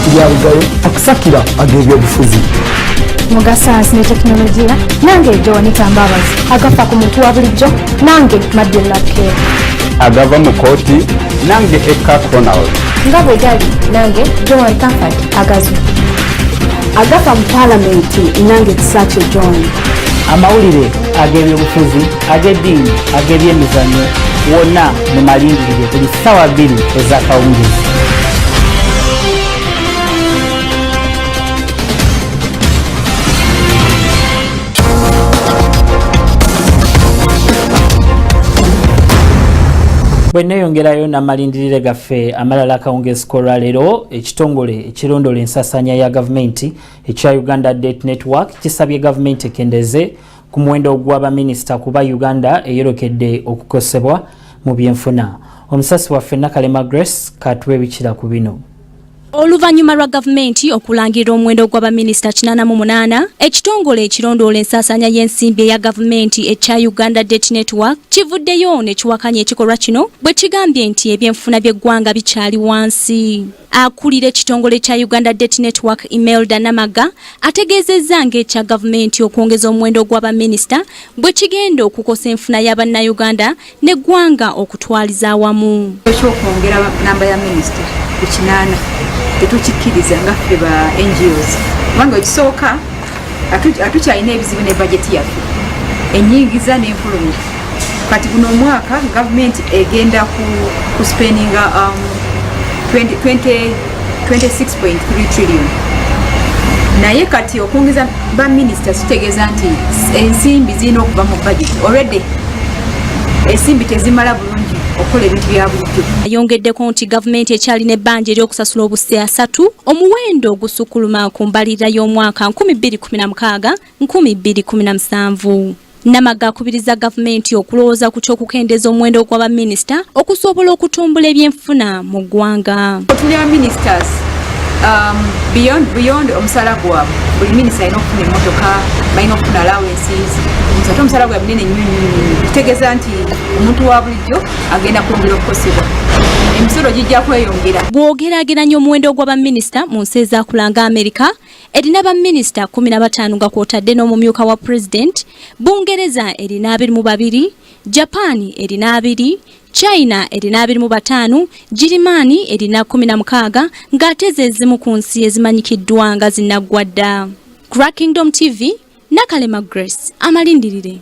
Kiryabugayo akusakira ag'ebyobufuzi. Mu ga sayansi ne tekinologiya, nange Joanita Mbabazi. Agafa ku muntu wa bulijjo, nange Madden Lapkeer. Agava mu kooti, nange Eka Ronald. Nga bwe gali, nange Joan Comfort Agazu. Agafa mu paalamenti, nange Kisaakye John. Amawulire ag'ebyobufuzi, ag'eddiini, ag'ebyemizannyo, wonna mu malindirire buli ssaawa 2 ez'akawungeezi. Bwe neeyongerayo n'amalindirire gaffe amalala akawungeezi k'olwaleero, ekitongole ekirondoola ensaasaanya ya gavumenti ekya Uganda Debt Network kisabye gavumenti ekendeeze ku muwendo gw'abaminisita kuba Uganda eyolekedde okukosebwa mu byenfuna. Omusasi waffe Nakalema Grace katwebikira ku bino. Oluvannyuma lwa gavumenti okulangirira omuwendo gw'abaminisita 88, ekitongole ekirondoola ensaasaanya y'ensimbi eya gavumenti ekya Uganda Debt Network kivuddeyo ne kiwakanya ekikolwa kino bwe kigambye nti ebyenfuna by'eggwanga bikyali wansi. Akulira ekitongole kya Uganda Debt Network Imelda Namaga ategeezezza ng'ekya gavumenti okwongeza omuwendo gw'abaminisita bwe kigenda okukosa enfuna ya bannayuganda n'eggwanga okutwaliza awamu. Ekyokwongera namba ya minisita ku 80 tetukikkiriza nga ffe ba NGOs, kubanga ekisooka atukyalina ebizibu ne bajeti yaffe enyingiza n'enfulumya. Kati guno omwaka gavumenti egenda ku spendinga 26.3 trillion, naye kati okwongeza ba minisita kitegeeza nti ensimbi zirina okuva mu budget. Already ensimbi tezimala bulungi okukola ebintu bya bulijjo. Ayongeddeko nti gavumenti ekyalina ebbanja ery'okusasula obuse 30, omuwendo ogusukkuluma ku mbalirira y'omwaka 2016 2017. Namaga akubiriza gavumenti okulowooza ku ky'okukendeeza omuwendo gw'abaminisita okusobola okutumbula ebyenfuna mu ggwanga. Otulya ministers beyond omusala gwabwe, buli minisita alina okufuna emmotoka, balina okufuna allowances, ate omusala gwabwe munene nnyo nnyo nnyo. Kitegeeza nti omuntu wa bulijjo agenda kwongera okukosebwa, emisolo gijja kweyongera. Bw'ogeraageranya omuwendo gw'abaminisita mu nsi ezaakula nga Amerika erina baminisita 15 nga kw'otadde n'omumyuka wa pulezidenti, Bungereza erina 22, Japan erina 20, China erina 25, Girimaani erina 16, ng'ate ze zimu ku nsi ezimanyikiddwa nga zinnaggwa dda. Kingdom TV, Nakalema Grace, amalindirire.